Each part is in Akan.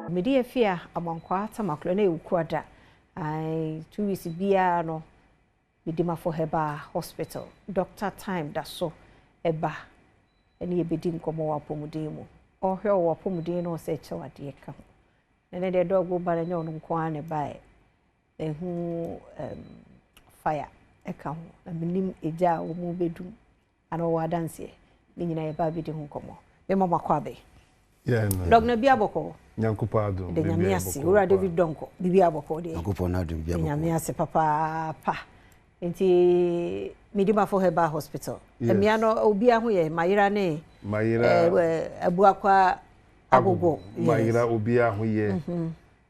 Mede Afia Amankwaa Tamaklo na ɛwɔ Kuada. Ae, 2 weeks biara no, Medimafo Herbal Hospital, Doctor Time da so ɛba ɛne yɛbɛdi nkɔmmɔ wɔ apɔmuden mu. Ɔhwɛ wɔ apɔmuden no, ɔsɛ kyɛw adeɛ ka ho. Na ne deɛ dɔg ba no, nyɛ ɔno nko ara ne baeɛ. Ɛho fire ɛka ho na menim egya a wɔn bɛdum ana ɔwɔ adanseɛ ne nyinaa yɛba abɛdi ho nkɔmmɔ. Mema mo akɔ abɛ. Dɔg na bi abɔkɔ. Nyankopɔn adom. De Nyame ase. Wura David Donko, bibi abɔkɔ deɛ. Nyankopɔn adom, bi abɔkɔ. Nyame ase papaapa. Nti Medimafo Herbal Hospital. Mmea no obiara ho yɛ Mayera ne Mayera Abuakwa Agogo. Mayera obiara ho yɛ.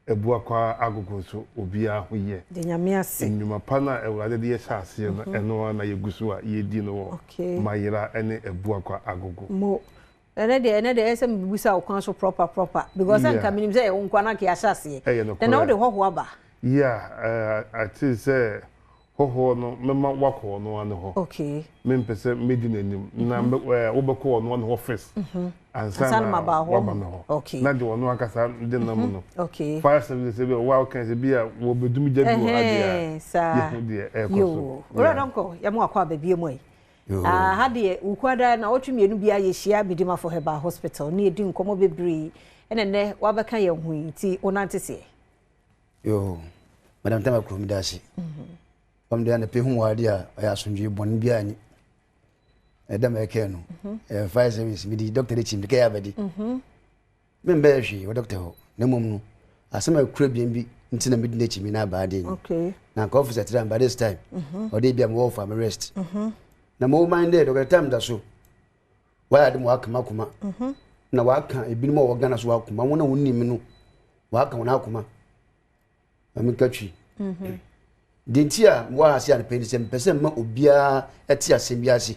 Abuakwa Agogo nso obiara ho yɛ. De Nyame ase. Nnwuma pa no a Awurade de yɛhyɛ aseɛ no, ɛno ara na yɛgu so a yɛdi no wɔ Mayera ne Abuakwa Agogo. Mo ɛnɛ deɛ ɛsɛ mebisa wo kwan so proper proper because nka menim sɛ ɛwo nkwa na nka yɛahyɛ aseɛ. Ɛyɛ nokorɛ. Ɛnɛ wode hɔhoɔ aba. Yeah, ate sɛ hɔhoɔ no mɛma wakɔ ɔno ano hɔ. Mempɛ sɛ mɛdi n'anim na wobɛkɔ ɔno ano hɔ first ansa ansa na na maba hɔ. Waba me hɔ. Na de ɔno ankasa de nam no. Fire service bi a wa ɔka sɛ bi a wɔbɛdum gya bi wɔ ha deɛ a saa. Yɛhu deɛ ɛrekɔ so. Yo, Owura Dɔnkɔ, yɛma wakɔ ababie mu yi. Ah, ha deɛ Wukuada na ɔtwe mmienu bi a yɛhyia Medimafo Herbal Hospital ne yɛdi nkɔmmɔ bebree, ɛna nnɛ wabɛka yɛn ho yi, nti wonante seɛ. Yo, Madam Tama kurom da ase. Ɔm de anapɛ hu wɔ adeɛ a ɔyɛ asomdwe bɔne biara ni. Ɛda ma ɛkɛɛ no. Ɛyɛ fire service mede doctor akyi mede kɛyɛ abɛdi. Membɛyɛ hwee wɔ doctor hɔ. Na mmom no, asɛm a ɛkura bien bi nti na medi n'akyi mi na aba adeɛ ni. Na nka officer tira by this time. Ɔde bi a mewɔ fa me rest. Na mo man dɛ Doctor Time da so. Wayɛ ade ma waka m'akoma. Na waka ebinom a wɔwɔ Ghana so wakoma. Wɔn a wɔnim no, waka wɔn akoma. Ma menka twi. Deɛ nti a mewɔ ha ase anɔpa yi ne sɛ mepɛ sɛ mma obiara te asɛm bi ase.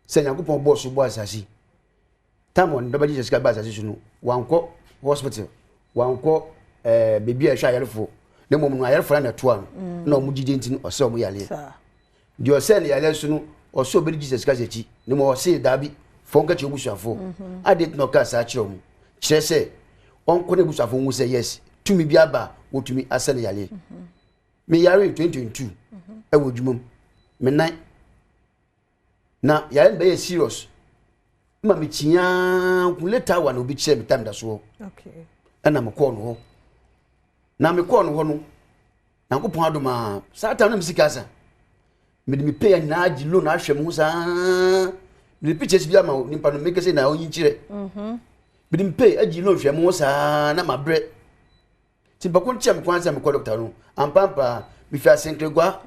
Sɛ Nyankopɔn bɔɔ so bɔɔ asase. Time ɔne dɔba Jesus Christ ba asase so no, wankɔ hospital, wankɔ baabi a ɛhwɛ ayarefoɔ. Na mmom no, ayarefoɔ na ɛtoa no. Na wɔn gyigye nti no, ɔsɛ wɔn yareɛ. Deɛ ɔsɛ ne yareɛ so no, ɔsɛ ɔbɛdi Jesus Christ akyi. Na mmom ɔse daabi, fɔn ka kyerɛ obusuafoɔ. Adeɛ nti na ɔkaa saa kyerɛ wɔn. Kyerɛ sɛ, ɔnkɔ ne abusuafoɔ hu sɛ yes, tumi bi aba a wɔtumi asɛ ne yareɛ. Meyare 2022 ɛwɔ adwuma mu. Me nan na yare no bɛyɛ serious ma mekyiaa nko. Later wa na obi kyerɛ me time da soɔ ɛna mekɔɔ no hɔ. Na mekɔɔ no hɔ no, Nyankopɔn adom a, saa time na me sika asa. Mede me pay nyinaa gye loan ahwɛ me ho saa. Mede pictures bi ama nipa no mekɛ sɛ na ɔnyi nkyerɛ. Mede me pay agye loan hwɛ me ho saa na mabrɛ. Nti mpako nkyia me kwan sɛ mekɔ doctor no ampampa. Mefi Asenkeregua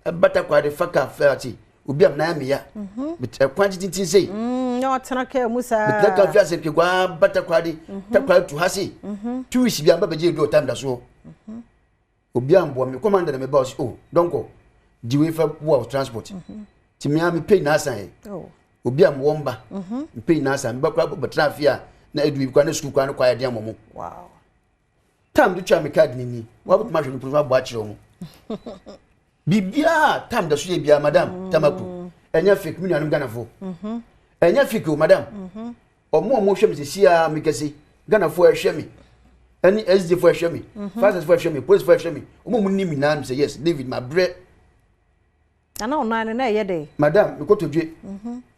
ɛbata kwa de fa kaa fɛ ase obi a menan meya ɛkwan tititi sei. Na ɔtena kaa mu saa. Metena kaa fi Asenkeregua bata kwa de takwa tu ha sei. 2 weeks bi amba bɛgye edu ɔtam da soɔ. Obi amboa me. Commander na meba, ɔsi, "Oh Dɔnkɔ, gye wei fa boa wo transport." Nti mea me pay nyinaa san yɛ. Obi a mewɔ mba, me pay nyinaa san meba kora bɛtena afie a na edu bi kora ne sukuu kora ne kɔ ayɛ den ama mo. Time de twa me card ni ni wabɛtumi ahwɛ no pono abɔ akyerɛ wɔn biribiara. Time da so yɛ biara, Madam Tamako, ɛnyɛ fake. Me nuanom Ghanafoɔ, ɛnyɛ fake o. Madam, ɔmo a ɔmo hwɛ me sisi a mekɛse, Ghanafoɔ ɛhwɛ me, ɛne SDA foɔ ɛhwɛ me, fire foɔ ɛhwɛ me, police foɔ ɛhwɛ me, ɔmo a ɔmo nim nyinaa sɛ yes, David ma brɛ. Nana, ɔnan no na ɛyɛ dɛ? Madam, mekɔtɔdwe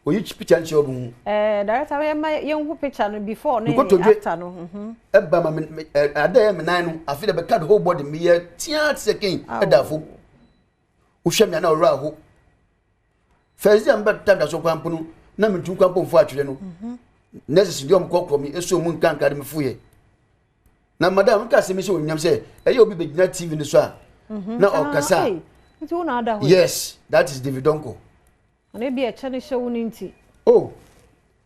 oyi picture nkyerɛ ɔmo hu. Director, yɛn ma yɛn hu picture no before ne Mekɔtɔdwe. after no. Ɛba ma me ada yɛ me nan no afi dɛ bɛka the whole body meyɛ tia te sɛ ken ɛda fam. Wohwɛ me a na ɔwerɛ aho. First day a mebɛ time da so kwan po no na mentum kwan po mfo atwerɛ no, nurses deɛ ɔmo kɔkɔ me ɛso mu nkanka de me foyɛ. Na madam, nka asɛm yi sɛ onyam sɛ ɛyɛ obi bɛgyina TV no so a na ɔkasa Ah, a ei, nti wo na ada hɔ yi? Yes, that is David Donko. Na ebi ɛkyɛ ne hyɛ wo ne nti. Oh,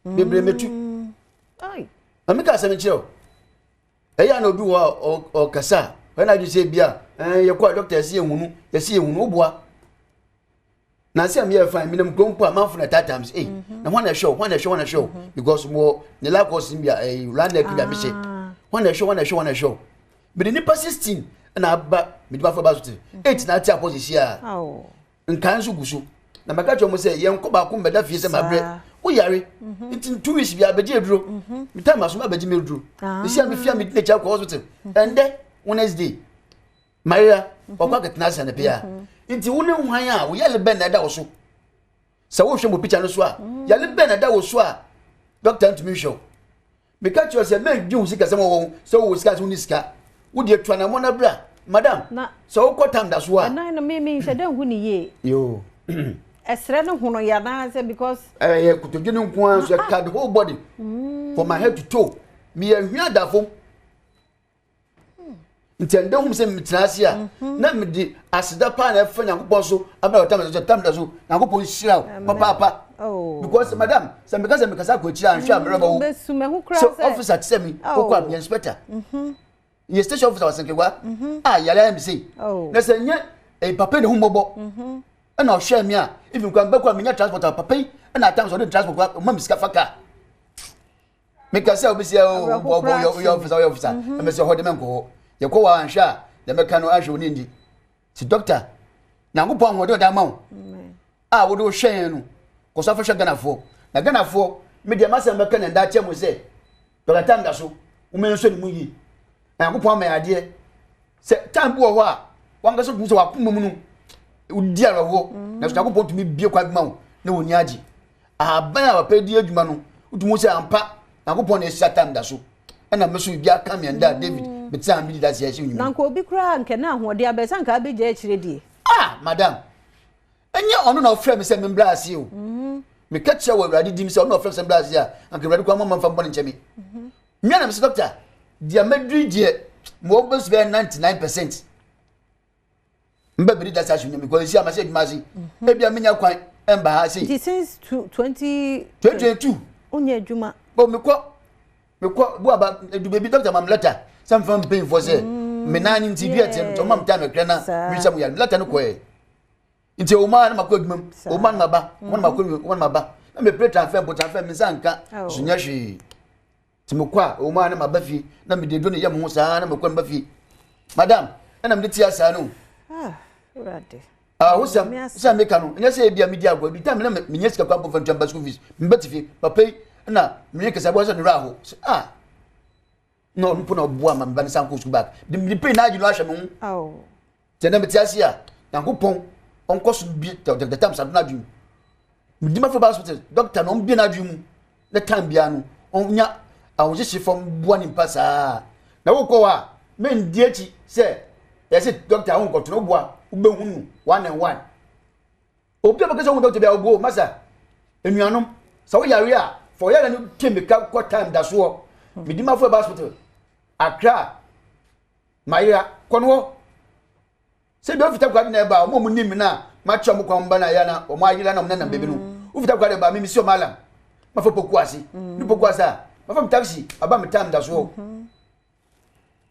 bebree metu. Ai. Na meka asɛm kyerɛ o, ɛyɛ a na obi wɔ a ɔkasa a ɔyɛ n'adwene sɛ bi a yɛkɔ a doctor yɛsi ehunu yɛsi ehunu woboa. Na sɛ meyɛ fine, menam kurom mpo a manfo na taataa me sɛ, ei, na hwan na ɛhwɛ wo, hwan na ɛhwɛ, hwan na ɛhwɛ wo? Because mewɔ ne Lacoste bi a ɛyɛ round neck bi a mehyɛ. Hwan na ɛhwɛ, hwan na ɛhwɛ, hwan na ɛhwɛ wo? Mede nipa 16 na aba mede ba fo ba so te 8 na ate apɔ sisi a Aw. nkan nso gu so. Na maka kyerɛ wɔn sɛ yɛnkɔ baako mbɛda fie sɛ mabrɛ. Saa. Woyare nti 2 weeks bi abɛgye aduro. Me time aso abɛgye me aduro. Esi a mefia me di n'akyi akɔ hospital. Ɛndɛ Wednesday Maria ɔkɔ akɛtena ase anapɛ a. Nti wo ne hwan a wo yale bɛn na ɛda wo so? Sɛ wohwɛ mo picture no so a, yale bɛn na ɛda wo so a doctor ntumi nhwɛ wo? Meka kyerɛ sɛ mɛndwe wo sika sɛ wɔwɔ wo sɛ wowɔ sika sɛ wonni sika. Wo deɛ tu anammɔn na bra. Madam, sɛ wokɔ tam da so a. Ɛnan no me me nhyɛ dɛ nhu ne yie. Yoo. Ɛsrɛ no hono yɛ anaasɛ because. Ɛyɛ kotodwe no nko ara so ɛka the whole body from my head to toe. Meyɛ hwia da fam. Nti ɛnde hum sɛ metena ase a mhm. na mede aseda paa na ɛfa Nyankopɔn so abɛn ɔtam so tam da so Nyankopɔn nhyira wo papaapa. Oh. Because madam, sɛ meka sɛ mekasa akɔ akyiri a nhwɛ a mmerɛ bɛwo. Sɛ officer te sɛ me, wokɔ a meyɛ inspector. Mhm. Yɛ station officer wɔ Asankragua mhm. a yare ayɛ me sei. Oh. Na sɛ nyɛ eh, papa ne ho mmɔbɔ ɛna ɔhwɛ me a even kwan bɛkɔ a menya transport a papa yi ɛna atam sɛ ɔde transport kɔ ɔma me sika fa kaa. Meka sɛ obi sɛ woyɛ officer woyɛ officer ɛmɛ sɛ hɔ de mɛnkɔ hɔ yɛkɔ wɔ anhwɛ a deɛ mɛka no anhwɛ wo ne ndi ti doctor Nyankopɔn ahoɔden ɔde ama wo a wode wohwɛ yɛn no kɔ so afɛhwɛ Ghanafoɔ na Ghanafoɔ me deɛ masɛm bɛka na nda akyɛ mu sɛ Dr. Tam da so woma nso ne mu yie Nyankopɔn ama yɛn adeɛ sɛ time bi wɔ hɔ a wankasa tumi sɛ wakoma mu no wodi awerɛhoɔ mm. nanso Nyankopɔn tumi bie kwan bi ma wo na wɔni agye ahaban a papa di adwuma no wotumi sɛ ampa Nyankopɔn na ɛhyia time da so ɛna me so biribi aka me ɛnda a David mm. mete a medi da seɛ ɛhyɛ na nka obi koraa nkɛ na ahoɔden abɛ sɛ nka abɛgya akyire die ah madam ɛnyɛ ɔno na ɔfrɛ me sɛ membra ase o mm. meka kyerɛ wɔ awurade dim sɛ ɔno na ɔfrɛ me sɛ membra ase a anka awurade koraa mama mfa mbɔ ne nkyɛ me mm-hmm. mmea na mesɛ dɔkta deɛ maduri deɛ mewɔ bɛsi bɛyɛ 99% mbɛ biri da saa so nyame kɔ esi ama sɛ adwuma ase mhm. ebi a menya kwan ɛmba ha sei. Nti since 20 2022. Wonyɛ adwuma. Bɔ mekɔ mekɔ bu aba edu beebi dɔkta ma me lɛta sɛ nfa mpanyinfoɔ sɛ mm, me nan ne nti bi ɛteɛ no nti ɔma me taa mɛkura na mesa mu yare lɛta no kɔɛ nti ɔma na makɔ adwuma mu ɔma na maba ɔma na makɔ adwuma mu ɔma na maba na mepere transfer mpo transfer me nsa nka oh. so nyɛ hwee Nti mekɔ a, ɛwɔ mu a na maba fie, na mede aduro no yɛ me ho saa na mekɔ na maba fie. Madam, ɛna mede tia saa no. Ah, Awurade. Ah, wosɛm, sɛ meka no, ɛnyɛ sɛ ebi a medi agorɔ, bi time na menyɛ sika kwan mpo fa ntua mba school fees, meba te fie, papa yi, ɛna mene kasa bɔ sɛ ne werɛ aho. Sɛ, ah, na ɔno mpo na ɔboa ma meba no san kɔ school back. De mede pay na agye no ahwɛ me ho. Oh. Sɛ na mete ase a, Nyankopɔn ɔnkɔ so mbie the time sado n'adwene mu. Medi mafo ba hospital, doctor na ɔmbie n'adwene mu na time biara no ɔnya ahohyehye fam boa nipa saa. Na wokɔ hɔ a, mendi akyi sɛ yɛsɛ doctor a wonkɔto no woboa wobɛhu no one and one. Obi a bɛka sɛ wohu doctor bi a wobuo masa enuanom sɛ woyare a fa ɔyare no tie meka kɔ time da soɔ. Medi mafo ba hospital Accra Mayera, kɔ no hɔ. Sɛ bi ofita kwa bi na ɛba a, wɔn a wɔnim me na makyerɛ wɔn kwan ba na ɛyɛ na wɔn ayera na wɔn nenam baabi no. Mm. Wofita kwa de ba me mesi wɔn alam. Mafa poku ase. Mm. Ne poku ase a, mafa me taxi aba me time da soɔ. Mm-hmm.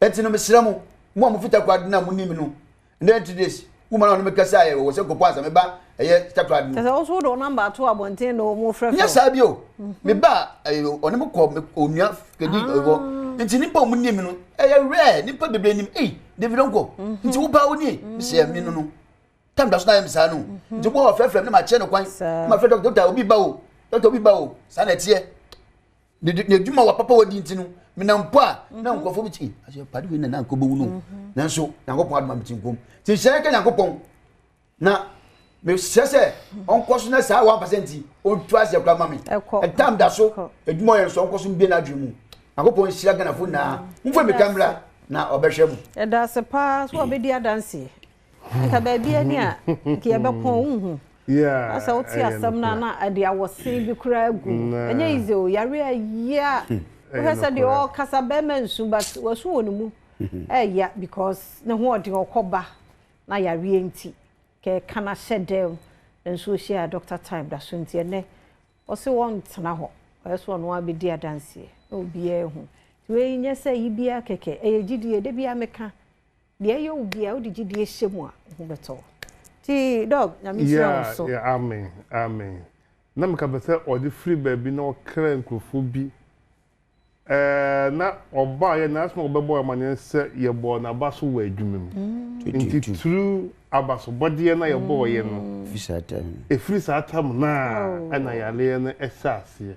Ɛnti no mesrɛ mo, mo a mofita kwa de na monim no, ndɛ 3 days, woman a ɔne me kasa yɛ wɔ sɛ nkɔpɔ ansa meba ɛyɛ takoradi no. Sɛ wo nso wode wo namba ato abɔnten na wɔn frɛfrɛ. Nyɛ saa bio. Mhm. Meba ɛyɛ ɔne me kɔ onua kedi ah. ɛwɔ nti nipa wɔn nim no ɛyɛ rare nipa bebree nim ei David Onkɔ mhm. nti wo paa wo nie mesɛ ɛmi no no tam da so na ayɛ me saa no mhm. nti wo wɔ frɛfrɛ me na ma kyerɛ no kwan na ma frɛ dɔkta dɔkta obi ba o dɔkta obi ba o saa na ɛteɛ n'adwuma wɔ papa wɔ di nti no menam mpo a na mhm. nkurɔfoɔ bi ti asɛ pade wei na na nkɔbɛwu no mhm. nanso nyankopɔn adoma me ti nkom nti nhyɛ nka nyankopɔn na mesrɛ sɛ ɔnkɔ so na saa 1% yi ɔntu aseɛ koraa ma me ɛtam da so adwuma ɔyɛ nso ɔnkɔ so mbie n'adwene mu nyankopɔn nhyira Ghanafo nyinaa momfa mmirika mmra na ɔbɛhwɛ mu ɛda ase paa so wabɛdi adanseɛ Nka baabi ani a nka yɛbɛkɔn wonhu. Yeah, Sɛ wote asɛm no a na ɛde awɔsen bi koraa agu. Ɛnyɛ easy o, yare a ɛya. Wohwɛ sɛ deɛ ɔrekasa bɛrima nsu but wasu wɔ ne mu. Ɛya because ne ho ɔden ɔkɔ ba na yareɛ nti. Kɛka no ahyɛ dɛm nso ɔhyia Doctor Time da so nti ɛnɛ ɔse wɔntena hɔ. Ɔyɛ sɛ ɔno ara bɛdi adanseɛ na obiara ahu. Nti wei nyɛ sɛ yi biara kɛkɛ, ɛyɛ gyidie. Da biara meka Deɛ ɛyɛ wo biara wode gyidie hyɛ mu a wo ho bɛtɔ wo. Nti dog Nyame nhyira wo so. Yeah, amen, amen. Na meka pɛ sɛ ɔde firi baabi na ɔkra nkurɔfoɔ bi Ɛɛ, na ɔbaeɛ na asɛm a ɔbɛbɔɔ amanneɛ sɛ yɛbɔɔ n'aba so wɔ adwuma mu. Nti through abasobɔdeɛ no a yɛbɔeɛ no, ɛfiri saa tam no a ɛna yareɛ no hyɛ aseɛ.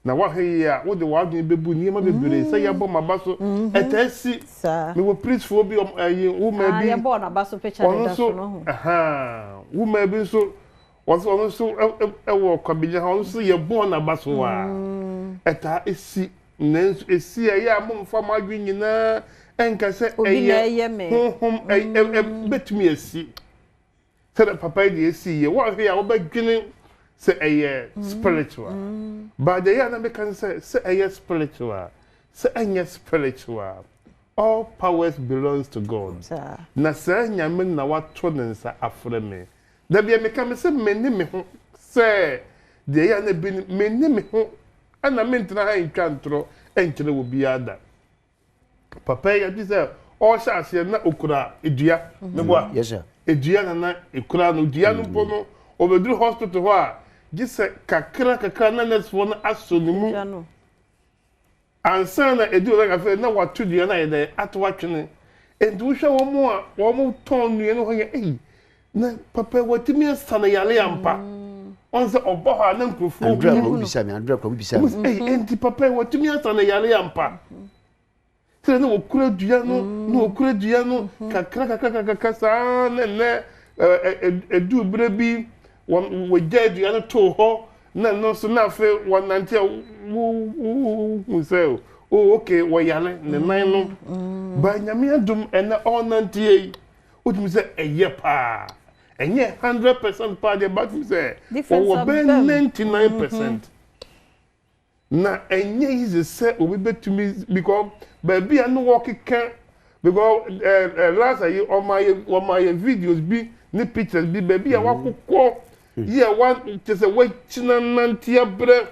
Na woahwɛ yie a, wode w'adwene bɛbu nneɛma bebree sɛ yɛabɔ m'aba so. Ɛtaa si. Mewɔ priestfoɔ bi, ɛyi, womaa bi. Ɔno nso, ɛhaa, womaa bi nso, Wɔse ɔno nso wɔ Kwabenya hɔ, ɔno nso yɛbɔɔ n'aba so a, ɛtaa si. Nanso ɛsi a, ɛyɛ a momfa mo adwene nyinaa nka sɛ ɛyɛ honhom, ɛbɛtumi asi. Sɛdeɛ papa yi deɛ ɛsiiɛ, woanhwɛ a wobɛdwene sɛ ɛyɛ spiritual. But deɛ ɛyɛ a na meka ne sɛ, sɛ ɛyɛ spiritual, sɛ ɛnyɛ spiritual, all powers belongs to God. Na saa Nyame no na wato ne nsa afrɛ me. Da bi a meka me se menne me ho sɛ deɛ ɛyɛ a na bi no menne me ho ɛna mentena ha ntwa ntorɔ nkyerɛ obiara da. Papa yi agye sɛ ɔrehyɛ aseɛ na okura dua meboa Yes sir. dua na na ekura no dua no mpo no ɔbɛduru hospital hɔ a gye sɛ kakra kakra na nursefoɔ no asɔ ne mu. Dua no. Ansa na edu hɔ no, afei na wɔato dua no ayɛ dɛn? Ato atwene. Enti wohwɛ wɔn a wɔtɔn nnua no hɔ yɛ, ei, na papa yi watumi asa no yare ampa. Wɔn sɛ ɔba hɔ a na nkurɔfoɔ Andrea hu kura no. wobisa me, Andrea kura wobisa Wɔn me. sɛ, ei, enti papa yi watumi asa no yare ampa. Sɛ na wɔkura dua no, na wɔkura dua no kakra kakra kakra saa na nnɛ ɛduu berɛ bi wɔgyae dua no too hɔ na ɛno nso na afei wɔnante a wohu sɛ oh okay wɔyare ne nan no ba Nyame adom ɛnɛ ɔnanteɛ yi wotumi sɛ ɛyɛ paa ɛnyɛ 100% paa deɛ ba tumi sɛ wɔwɔ bɛyɛ 99%. Na ɛnyɛ easy sɛ obi bɛtumi because baabi a ne wɔkeka because ɛɛ eh, last ayi ɔma yɛ ɔma yɛ videos bi ne pictures bi baabi a wakokɔ yi a wa kyɛ sɛ wakyina nante abrɛ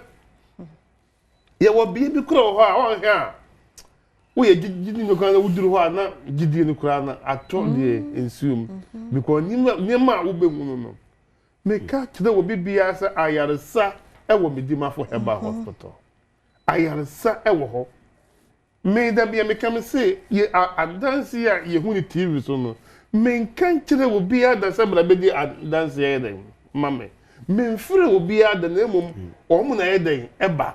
yɛwɔ bea bi kora wɔ hɔ a ɔnhwɛ a woyɛ gyidi no koraa na woduru hɔ a na gyidie no koraa na atɔ deɛ nsuo mu because nneɛma a wobɛhunu no Meka kyerɛ obi biara sɛ ayaresa wɔ Medimafo Herbal Hospital. Ayaresa wɔ hɔ. Me da bia meka me se yɛ adanse a yɛhu no TV so no, menka nkyerɛ obiara da sɛ bra bɛdi adanse ayɛ dɛn ma me. Memfrɛ obiara da na mmom wɔn na ayɛ dɛn ɛba.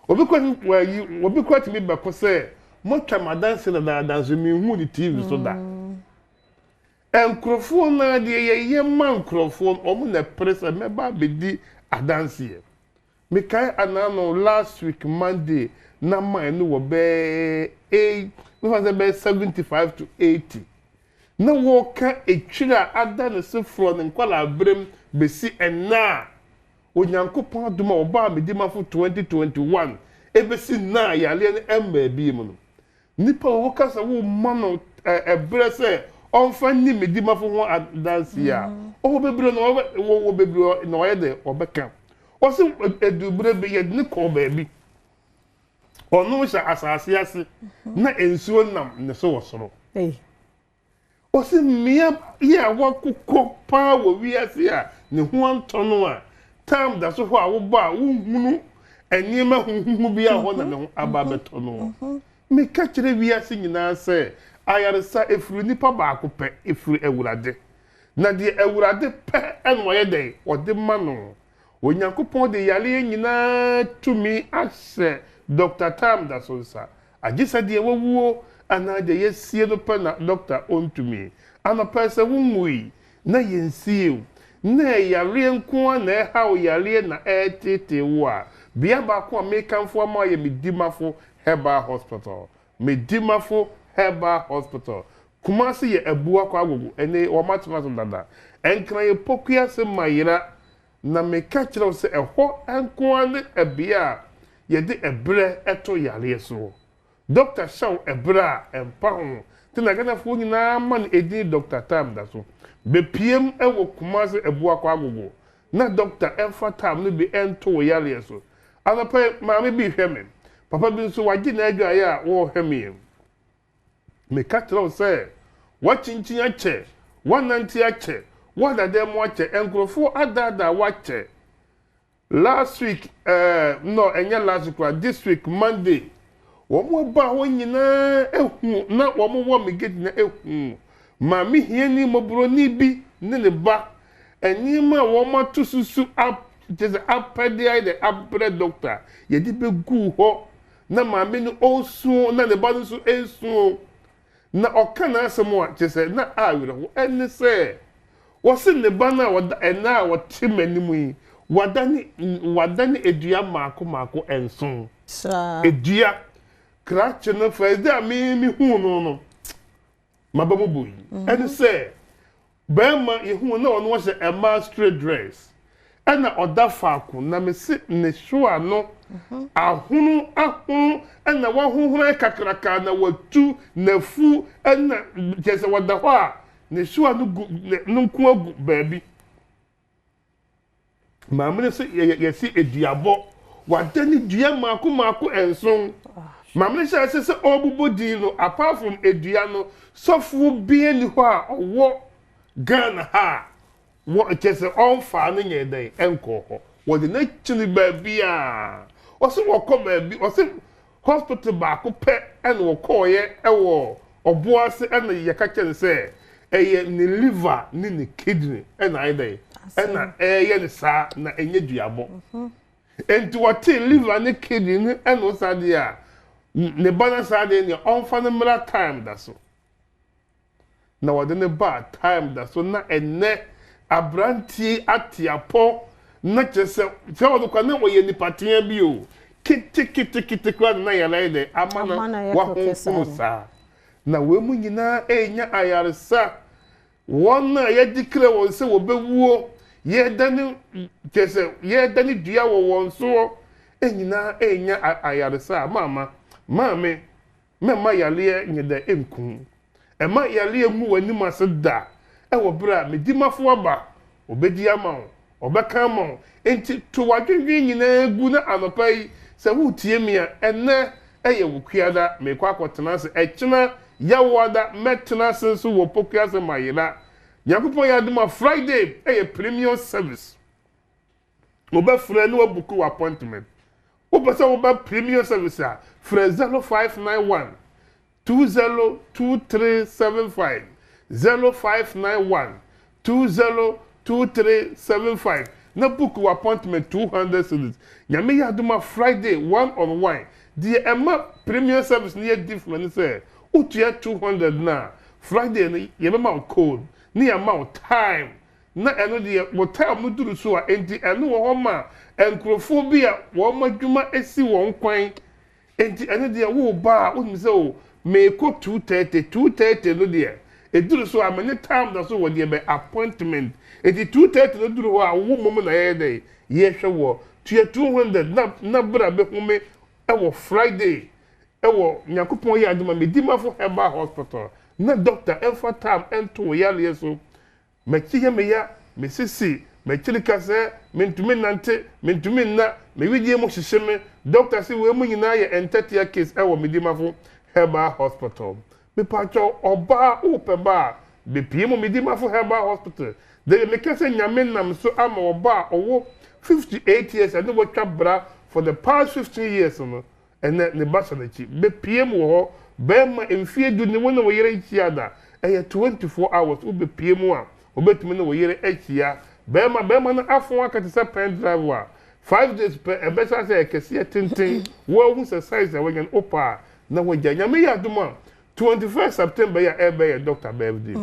Obi kora wɔayi obi kora tumi bɛko sɛ moatwa m'adanse dadaada nso menhuu no TV so da. Nkurɔfoɔ no ara deɛ yɛyɛ ma nkurɔfoɔ no, wɔn na ɛpere sɛ mɛba abɛdi adanseɛ. Mekae anaano last week Monday na mine no wɔ bɛyɛ eight, mefa sɛ bɛyɛ 75 to 80. Na wɔreka etwiri a ada ne so frɔ ne nkwadaa-berem bɛsi ɛnnɛ a Onyankopɔn adom a ɔbaa Medimafo 2021 ɛbɛsi nnɛ a yareɛ no mmaa bio no. Nipa a woka sɛ worema no ɛberɛ sɛ ɔmfa nni me dimafo ho adanseɛ a, ɔwɔ bebree na ɔbɛ wɔ bebree na ɔyɛ dɛ ɔbɛka. Ɔse ɛduru berɛ bi yɛde no kɔɔ baabi. Ɔno hyɛ asase ase na nsuo nam ne so wɔ soro. Ɔse mmea yi a wɔakokɔ paa wɔ wiase a ne ho antɔ no a time da so hɔ a wobɔ a wonhunu nneɛma huhuhu bi a hɔ na ne ho aba abɛtɔ no. Meka kyerɛ wiase nyinaa sɛ ayaresa ɛfiri nipa baako pɛ, ɛfiri Awurade. Na deɛ Awurade pɛ na ɔyɛ dɛn? Ɔde ma no. Onyankopɔn de yareɛ nyinaa tumi ahyɛ Dɔkta Tam da so nsa. Agyesɛ deɛ wawuo anaa deɛ yɛasie no pɛ na dɔkta ɔntumi. Anɔpa yi sɛ wonwui na yɛnsie wo, na ɛyareɛ nko ara na ɛreha wo yareɛ na ɛreteetee wo a, bea baako a mekamfo ama wo yɛ Medimafo Herbal Hospital. Medimafo Herbal Hospital. Kumasi yɛ Abuakwa Agogo, ɛnnɛ yi wɔatena so dada. Nkran yɛ Pokuase Mayera Na meka kyerɛ wo sɛ ɛhɔ nko ara ne bea a yɛde ɛberɛ to yareɛ soɔ. Dɔkta hyɛ wo ɛberɛ a, ɛmpa ho. Nti na Ghanafoɔ nyinaa ma no edin Dɔkta Tam da so. Bɛpiem wɔ Kumasi Abuakwa Agogo na dɔkta mfa tam no bi nto wo yareɛ so. Anɔpa yi, maame bi rehwɛ me. Papa bi nso, wagye n'adwaeɛ a ɔrehwɛ me. Meka kyerɛ wo sɛ, woakyinkyin akyɛ, woanante akyɛ, woada dan mu akyɛ, nkurɔfoɔ adaadaa wo akyɛ. Last week, eh, no, ɛnyɛ last week koraa, this week, Monday, Wɔn a ɛbaa hɔ nyinaa hu na wɔwɔ me gate no hu maame hiani mmɔborɔni bi ne ne ba nneɛma a wɔato so su ap kyerɛ sɛ apɛde ayɛ dɛ abrɛ dɔkta yɛde bɛguu hɔ na maame no ɔresu na ne ba no nso resu na ɔka n'asɛm a kyerɛ sɛ na awerɛho ɛne sɛ Wɔse ne ba no a ɔda ɛnnɛ a ɔte m'anim yi, wadane wadane dua mmaako mmaako nson. Saa. Dua. Krakye no first day a me mehuu no no, m'aba mu bui. Ɛne sɛ, barima yɛhuu na ɔno ɔhyɛ mmaa straight dress. Ɛna ɔda faako na mese ne hwewa no ahono ahono ɛna wahohoro ayɛ kakraka na watu n'afu ɛna kyerɛ sɛ ɔda hɔ a Ne hyewa no gu ne no nko agu baabi. Maame no sɛ yɛ yɛsi eduabɔ. Wada ne dua mmaako mmaako nson. Maame no hyɛ ase sɛ ɔrebobɔ din no apart from edua no sɔfoɔ biara nni hɔ a ɔwɔ Ghana ha a Wɔ kyerɛ sɛ ɔnfaa no nyɛɛ dɛn ɛnkɔɔ hɔ. Wɔde no akyini baabiaa. Ɔse wɔkɔ baabi ɔse hospital baako pɛ ɛna wɔkɔɔyɛ ɛwɔ Ɔboase ɛna yɛka kyerɛ no sɛ ɛyɛ ne liver ne ne kidney ɛna ayɛ dɛn ɛna ɛɛyɛ no saa na ɛnyɛ duabɔ. Enti wɔtee liver ne kidney no ɛna ɔsaa deɛ a ne ba no saa deɛ neɛ ɔnfa no mmra time da so. na wɔde no baa Time da so na ɛnnɛ aberanteɛ yi ate apɔ na kyerɛ sɛ sɛ ɔno koraa na ɔyɛ nipa tea bi o keteketekete koraa na na yare ayɛ dɛ ama no Ama no ayɛ kɛkɛ saa wahohoro no. saa na wei mu nyinaa ɛrenya ayaresa wɔn a yɛde kra wɔn sɛ wɔbɛwuo yɛdane kyerɛ sɛ yɛdane dua wɔ wɔn soɔ nyinaa ɛrenya ayaresa a maama maame Mɛmma yareɛ nyɛ dɛ nku wo. Mma yareɛ ngu w'anim ase da wɔ berɛ a me dimafo aba, ɔbɛdi ama wo, ɔbɛka ama wo. Enti to w'adwendwene nyinaa gu na anɔpa yi sɛ woretie me a, ɛnnɛ yɛ wo Kuada, merekɔ akɔtena ase, ɛkyena Yawoada mɛtena ase nso wɔ Pokuase Mayera. Nyankopɔn yɛ adom a Friday yɛ premium service. Wobɛfrɛ na woabuku wo appointment. Wopɛ sɛ woba premium service a, frɛ 0591 202375, 0591 202375 na book wo appointment 200 cedis. Nyame yɛ adom a Friday one on one. Deɛ ɛma premium service no yɛ different ne sɛ, wotua 200 no a, Friday no yɛbɛma wo code ne yɛama wo time Na ɛno deɛ, wo time no duru so a, enti ɛno wɔ hɔ ma nkurɔfoɔ bi a wɔn adwuma si wɔn kwan. Enti ɛno deɛ, woreba a, wonim sɛ o, merekɔ 2:30, 2:30 no deɛ, ɛduru so a, me ne time da so wɔ deɛ bɛ appointment. Enti 2:30 no duru hɔ a, wo mmom na yɛyɛ dɛn? Yɛhwɛ woɔ. Tua 200 na, na bra bɛhu me wɔ Friday wɔ Nyankopɔn yɛ adom a, Medimafo Herbal Hospital, na doctor mfa time nto wo yareɛ so. M'akyi yɛ me ya, me sisi, m'akyiri kasɛɛ, mentumi nnante, mentumi nna, me wedeɛ mu hyehye me, doctor se wei mu nyinaa yɛ ntɛtea case ɛwɔ Medimafo Herbal Hospital. Mepakyɛw ɔbaa wopɛ ba a, bepie mu Medimafo Herbal Hospital. Dabi meka sɛ Nyame nam so ama ɔbaa a ɔwɔ 58 years a ne watwa bra for the past 15 years no, Ɛnnɛ, ne ba hyɛ n'akyi. Bɛpue mu wɔ hɔ bɛrima mfeɛ du ne wo ne wo yere nhyia da. Ɛyɛ 24 hours wobɛpue mu a, wobɛtumi ne wo yere ahyia. Bɛrima, bɛrima no afon aka te sɛ pen drive a, five days pɛ ɛbɛhyɛ ase ayɛ kɛseɛ tenten. Woahu sɛ size a wanya no, wopɛ a na woagyae. Nyame yɛ adom a, 21st September yi a ɛreba yɛ Doctor birthday.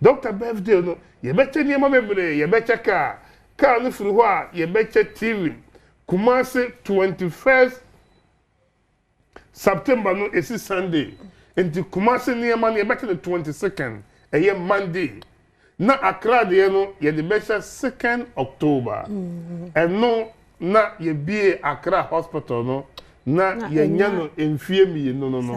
Doctor birthday no, yɛbɛkyɛ nneɛma bebree, yɛbɛkyɛ car. Car no firi hɔ a, yɛbɛkyɛ TV. Kumasi 21st September no esi Sunday nti Kumasi nneɛma no yɛbɛte no 22nd ɛyɛ Monday na Accra deɛ no yɛde bɛhyɛ 2nd October ɛno na yɛbie Accra hospital no na yɛnyɛ no mfie mmienu no no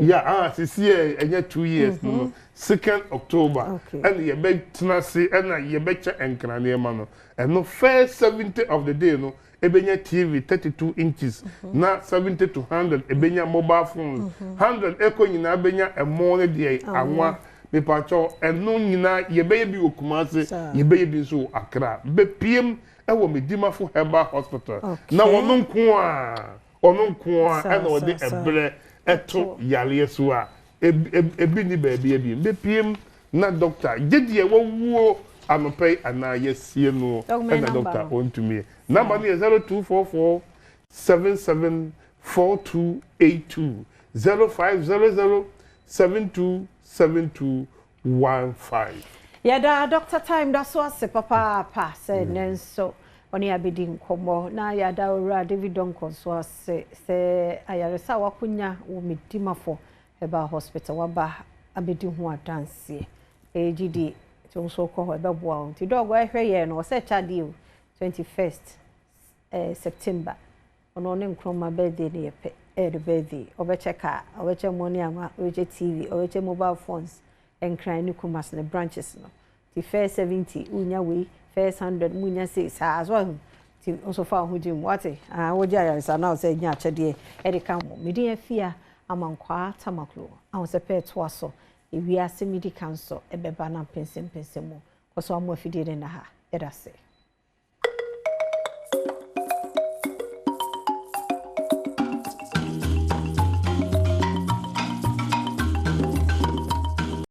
ya ah sisi yɛ ɛnyɛ 2 years no no 2nd October ɛna yɛbɛtena ase ɛna yɛbɛkyɛ nkra nneɛma no ɛno first 70 of the day no ebenya TV 32 inches na 70 to 100 ebenya mobile phones 100 ɛkɔ nyinaa benya ɛmo ne deɛ anwa mepakyɛw ɛno nyinaa yɛbɛyɛ bi wɔ Kumasi yɛbɛyɛ bi nso wɔ Accra bɛpiem ɛwɔ Medimafo Herbal Hospital na wɔn nko a ɔno nko a ɛna ɔde ɛbrɛ. To yareɛ so a, ebi nni baabi bio. Bɛpiem na dɔkta, gye deɛ wawuo anɔpa yi anaa yɛasie no na dɔkta ɔntumi. Number no yɛ 0244 77 4282, 0500 72 72 15. Yɛda Dɔkta Time da so ase papaapa sɛ nnɛ nso ɔne yɛn abɛdi nkɔmmɔ. Na yɛada Owura David Donkor nso ase sɛ ayaresa a wakonya wɔ Medimafo Herbal Hospital waba abɛdi ho adanseɛ. Ɛyɛ gyidie nti wo nso wokɔ hɔ ɛbɛboa wo. Nti dɔg ɛhwɛ yɛn no ɔsɛ kyɛ adeɛ o 21st eh, September ɔno ɔne Nkrumah birthday no yɛ pɛ ɛyɛ ne birthday ɔbɛkyɛ car ɔbɛkyɛ money anwa ɔbɛkyɛ TV ɔbɛkyɛ mobile phones Nkran ne Kumasi ne branches no nti first 70 wonya wei first 100 munya sei saa so ahu nti nso fa wo ho gye mu wate ah wogye ayaresa na sɛ nya akyɛdeɛ ɛde ka ho medin afia amankwaa tamaklo ahosɛpɛ ɛtoa so ewiase medi ka nso ɛbɛba na mpɛnsɛmpɛnsɛ mu kɔ so amo afidie ne na ha yɛda se.